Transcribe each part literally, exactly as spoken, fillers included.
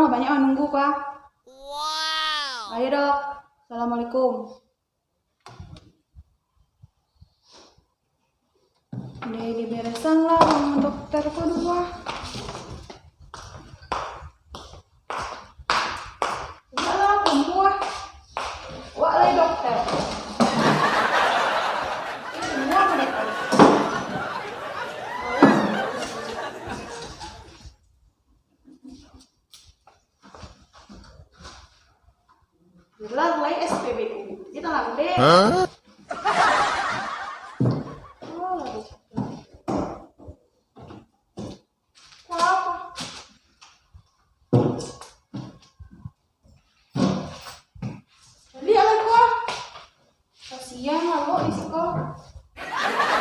Banyak manunggu, Pak. Ayo, Dok. Assalamualaikum. Deh, diberesan lah ruangan dokter ko dulu ah. Udah lah, kumpul ah. Wak lai dokter. Ini semua mereka. Bilang lai S P B U. Kita lambe. Hah? Oh, lagi. Apa? Lihat lah gua. Kasian lah, Bok, di siko. Assalamualaikum.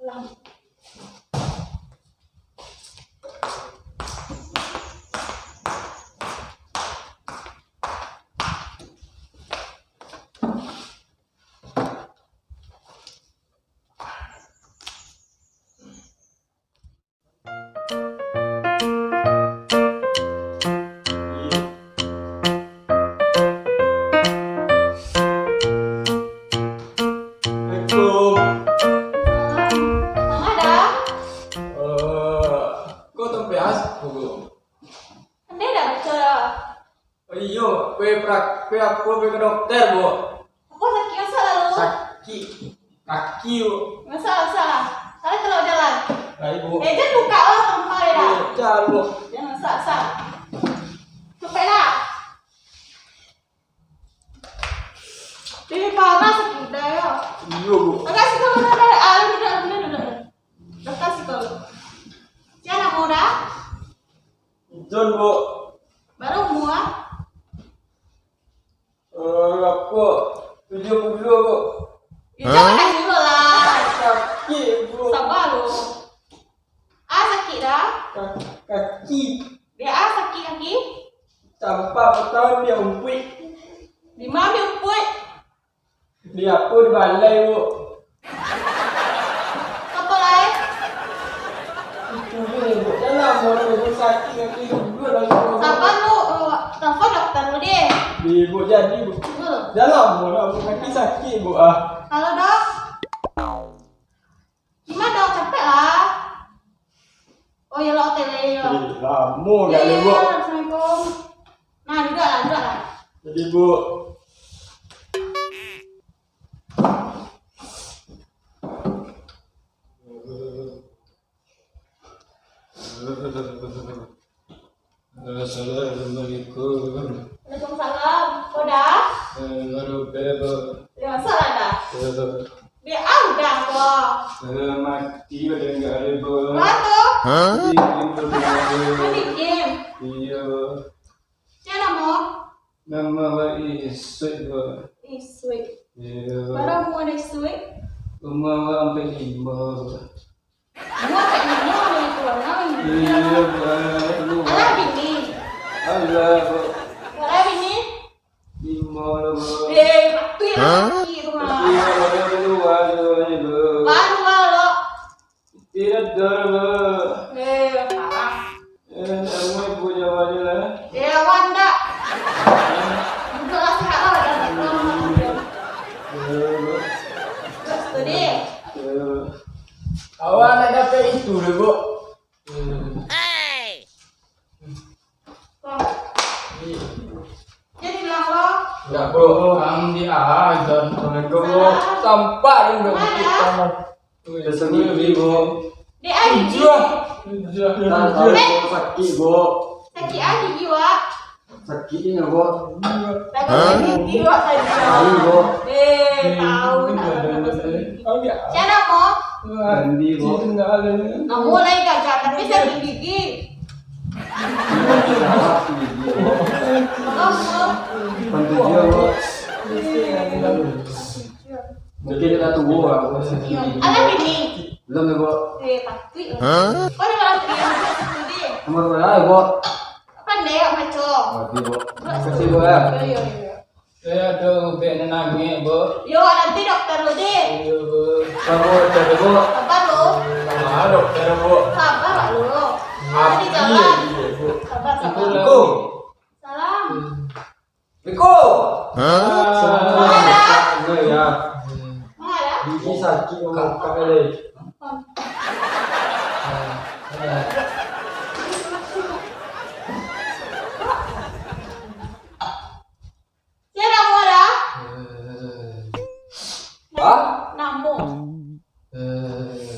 Salam. Manga, Da? Eh, ko tampek asa, Bu? Andai, Da, baco, Da. Oh iyo, kue prak-, kue apo, kue ka dokter, Bu? Apo sakik, masak lalu? Sakik kaki, Bu. Masak, masak lah. Salah kalau jalan. Baik, Bu. Eh, jan buka lah, tampal ya, Da. Eh, jan, Bu. Jan masak, masak. Sampai lah. Ih, parah sakik, Da, yo. Iyo, Bu. Agak siko, Da, Da, Da. Ah, duduk, duduk, duduk. Dokter siko. Sia namo, Da? John, Bu. Bara umua? Eh, apo? Tujuah puluah, Bu. Ya, jangan nangis dulu lah. Sakik, Bu. Sabar lu. Ah, sakik, Da? Ka-, kaki. Dia ah, sakik kaki? Campak patang dia umpuik. Di ma dia umpuik? Di apo, di balai, Bu? Apo lai? Itu je, Bu. Dah lamo dah, Bu, sakik kaki dulu lah, Bu. Sabar lu, eh, telepon dokter lu deh. Di, Bu, jadi, Bu. Dulu. Dah lamo dah, Bu, kaki sakik, Bu, ah. Halo, Dok. Gimana, Dok? Capek lah. Oh, iyolah, O T W, yo. Eh, lamo gak ni, Bu. Iya, Assalamualaikum. Nah, duduk lah, duduk lah. Jadi, Bu. Assalamualaikum. Waalaikumsalam. Ko Da? Eh, baru bebo. Ya, salah Da. Ya. Dia ah, udah ko. Eh, mati badan gak ada, Bu. Apa tu? Hah? Di game tu, Bu. Di game? Iya. Sia namo? Namo awak Isuik, Bu. Isuik. Iya. Bara umua Isuik? Umua awak ampek limo, Bu. Umua ampek limo, ampek limo. Iya, Bu. Alah, bini. Alah, Bu. Bara bini? Limo lah, Bu. Eh, tu yang laki tu mah. Iya, Bu. Dua, dua, dua. Baru, baru. Tidak ada, Bu. Eh, parah. Eh, kamu ibu jawab aja lah. Eh, awak ndak. Duduklah sehat lah, jangan keluar rumah. Ya, Bu. Terus tu, Dik. Ya. Awak nak dapat itu lah, Bu. Hmm. Bang. Jadi bilang lo. Enggak, Bu. Kang di aja. Assalamualaikum, Bu. Salam. Tampak ni, Bu. Mana? Di tangan. Wih, ya, sendiri, Bu. Di ai. Tujuh. Tujuh. Tahu, Bu, sakit, Bu. Sakit ai gigi, Wak. Sakit ni, Bu. Hah? Sakit gigi, Wak, tadi. Tahu, Bu. Eh, tahu, tak ada, Bu. Tahu dia. Siapa, Bu? Andi, Bu. Namo lai gagah, tapi sakit gigi. Sakit gigi, Bu. Apa, Bu? Pantu dia, Bu. Mungkin dia dah tua lah, Bu. Sakit gigi. Ada bini. Belum ya, Bu? Eh, patuik lah. Hah? Kau dah malam tu dia, dia situ dia. Nomor berapa, Bu? Pandai awak baco. Oh, dia, Bu. Terima kasih, Bu, ya. Yo, yo, yo, yo. Eh, ada ubek nan nangis, Bu. Yo, nanti dokter dulu deh. Iya, Bu. Sabar, dokter, Bu. Sabar, lo. Ah, dokter, Bu. Sabar lah, lo. Tadi jalan. Iya, Bu. Sabar, sabar. Assalamualaikum. Salam. Assalamualaikum. Hah? Salam. Mana? Mana? Gigi sakit, mau buka lagi. Sia namo dah? Hah? Namo.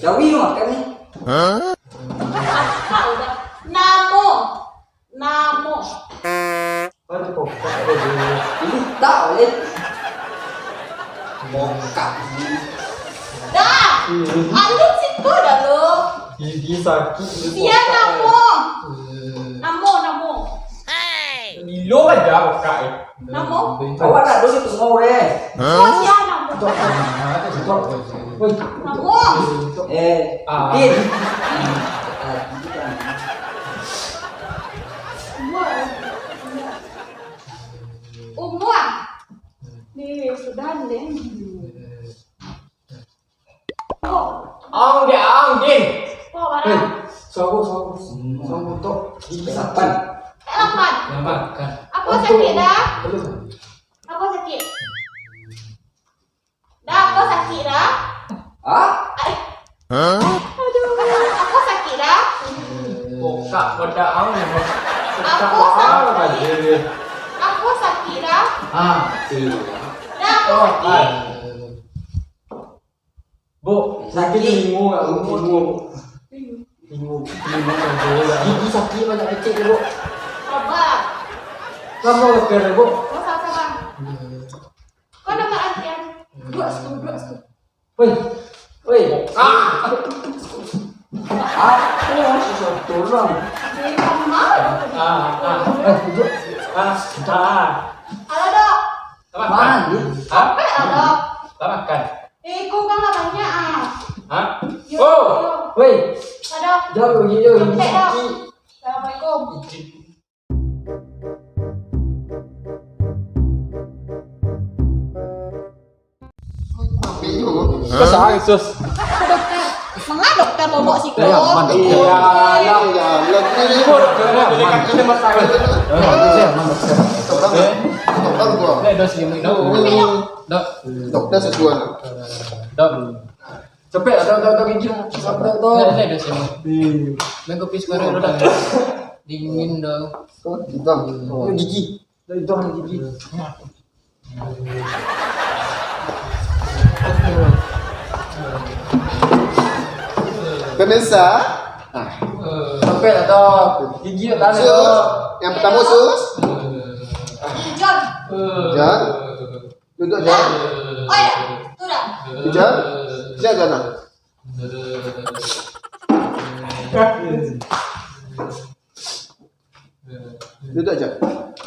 Jawi tu makan ni. Apa udah? Namo. Namo. Aduh, kok tak ada dulu. Ini tak boleh. Bokak. Dah. Alun situ dah lo. Gigi sakit. Sia namo. Namo, namo. Lilo aja bokak eh. Namo. Awak nak dosa tu semua deh. Oh, sia namo. Woi. Namo. Eh, Ah. Din. Umur. Umur. Ni sudah deh. Oh. Ang dia, ang, Din. Oh, barang. Eh, sawo, sawo. Sawo tok. Gigi sapan. Lapan. Lapan, kan. Apa sakit dah? Belum. Apa sakit? Dah, apa sakit dah? Hah? Ai. Hah? Aduh, apa sakit dah? Bokak, bodak, ang. Apa sakit? Apa sakit dah? Ah, iya. Dah, apa sakit? Bu, sakit. Telingo, Bu. Telingo. Telingo, telingo, Bu. Gigi sakit banyak kecil, Bu. Sabar. Lamo lah kena, Bu. Oh, sabar, sabar. Kau nama antian? Dua situ, dua situ. Woi. Woi. Ah. Apa yang susah tolong? Dari kamar. Ah, ah. Eh, duduk. Ah, ah. Halo, Dok. Makan. Mandi. Hah? Apa ya, Dok? Makan. Eh, kau kan lah banyak, ah. Hah? Yo, oh, yo. Woi. Ada. Jauh, yo, yo. Capek, Dok. Assalamualaikum. Hah? Sus. Manga dokter bobok siko? Iya, aman, dokter. Iya, iya, iya. Ibu dokter, aman. Dokter, aman, dokter. Dokter, dokter. Dokter, dokter. Dokter sesuai. Dok. Capek lah, dok, dok, dok, gigi. Dok, dok. Nih, nih, dah sini. Main kopi sekarang, dok. Dingin, dok. Oh, hitam. Oh, gigi. Dok, hitam gigi. Pemirsa, ah, capek lah, dok. Gigi dah tarik, dok. Yang pertama, sus. John. John. Duduk, Jan. Oh, ya. Tu dah. Tu, Jan. Siap, Jan, ah. Duduk, Jan.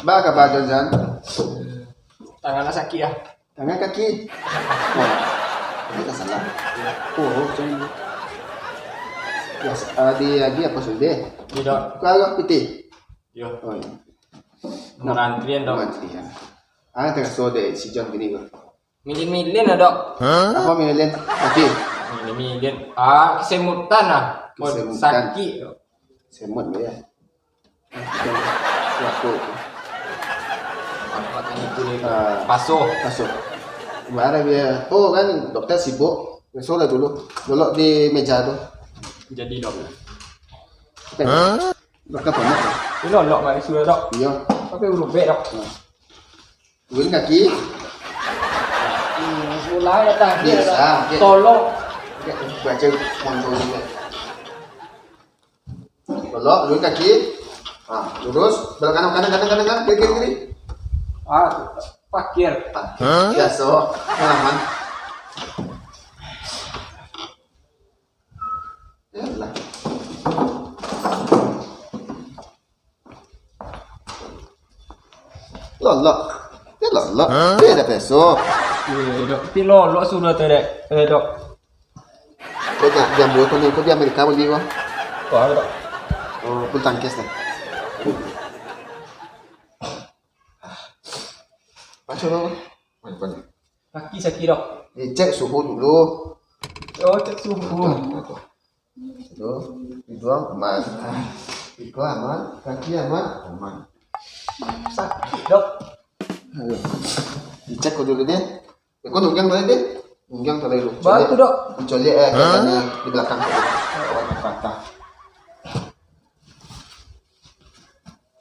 Baa kabar, Jan, Jan? Tangan lah sakik, ah. Tangan, kaki? Oh. Ini tak salah. Oh, macam ni. Ya, ah, di, di apa sudah? Tidak. Kau agak pitih? Yo. Oh, iya. Mau antrian, dok. Mau antrian. Ah, taraso dek si John gini, Bang. Milin-milin lah, dok. Apa milin? Sakik? Milin-milin. Ah, kesemutan lah. Kesemutan. Sakik. Semut, ya. Siapa? Apa tadi tu, ni? Ah. Paso. Paso. Kemarin dia, oh, kan dokter sibuk. Besok lah dulu. Lolok di meja tu. Jadi, dok. Apa? Hah? Bakal panas, ya? Ini lolok, Mak, sudah, dok. Iya. Tapi urut bek, dok. Nah. Turun kaki. Hmm, mulai datang. Biasa, dok. Tolong. Oke, baca kontrol juga. Lolok, turun kaki. Ah, lurus. Belok kanan, kanan, kanan, kanan, kanan. Kiri, kiri, kiri. Ah, pakir. Pakir. Hah? Biasa. Pengalaman. Yalah. Lolok. Ya, lolok. Hah? Dia dah peso. Eh, dok. Tapi lolok sudah tu, dek. Eh, dok. Ko ja-, jambu ko ni, ko di Amerika bali ko. Ko apo, Dok? Oh, bulu tangkis dah. Baco lo. Mana, mana? Kaki sakik, Dok. Eh, cek suhu dulu. Oh, cek suhu. Tuh, tuh, tuh. Tuh, hidung aman. Iko aman, kaki aman, aman. Sakik, Dok. Aduh. Dicek ko dulu deh. Iko nunggang tadi deh. Nunggang tadi dulu. Baru tu, Dok. Dicoliak, eh, kakinya di belakang. Awak patah.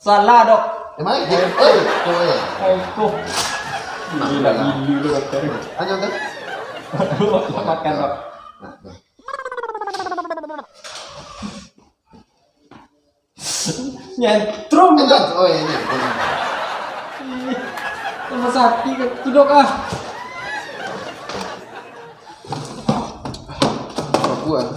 Salah, Dok. Yang mana? Eh, eh, oh, eh. Aduh. Gila, gila tu, Dok. Ayo, Dok. Aduh, makan, Dok. Nah, nah. Nyentrum, Dok. Oh, iya, iya. Rumah sakit ke tu, Dok, ah. Bagus, ah.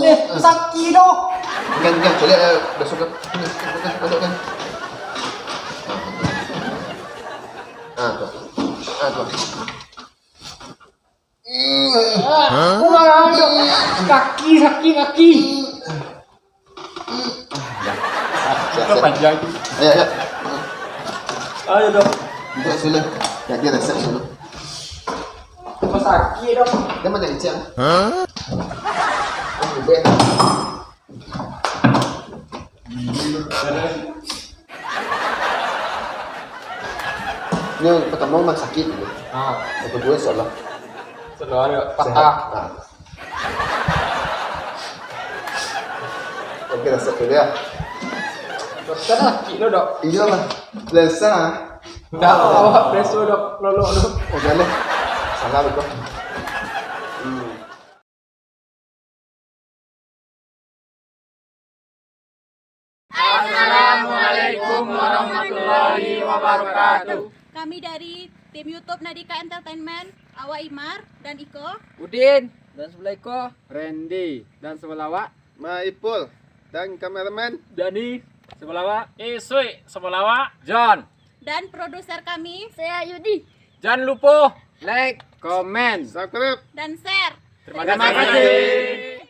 Eh, sakik, Dok. Kan, kan, caliak, eh, dah suka. Ni, ni, ni, ni, ni. Ah, tu. Ah, tu. Ah, Dok. Kaki sakik, kaki. Siap, siap. Panjang. Ayo, ayo. Ayo, Dok. Duduk sini. Jadi resep dulu. Rumah sakit, Dok. Dia macam kecil. Hah? Oh, ubek. Ini yang pertama memang sakit gitu. Ah. Yang kedua, insya Allah. Insya Allah, ya. Patah. Sehat. Ah. Oke, resep dulu ya. Dokter sakit lo, Dok. Iya lah. Biasa. Dah, awak biasa, Dok. Lolok, Dok. Oh, jangan. Salah, Dok. Hmm. Assalamualaikum warahmatullahi wabarakatuh. Kami dari tim YouTube Nadika Entertainment, awak Imar dan Iko. Udin, dan sebelah Iko. Randy, dan sebelah awak. Maipul, dan kameramen. Dani, sebelah awak. Iswi, sebelah awak. John. Dan produser kami, saya Yudi. Jangan lupa like, comment, subscribe, dan share. Terima kasih.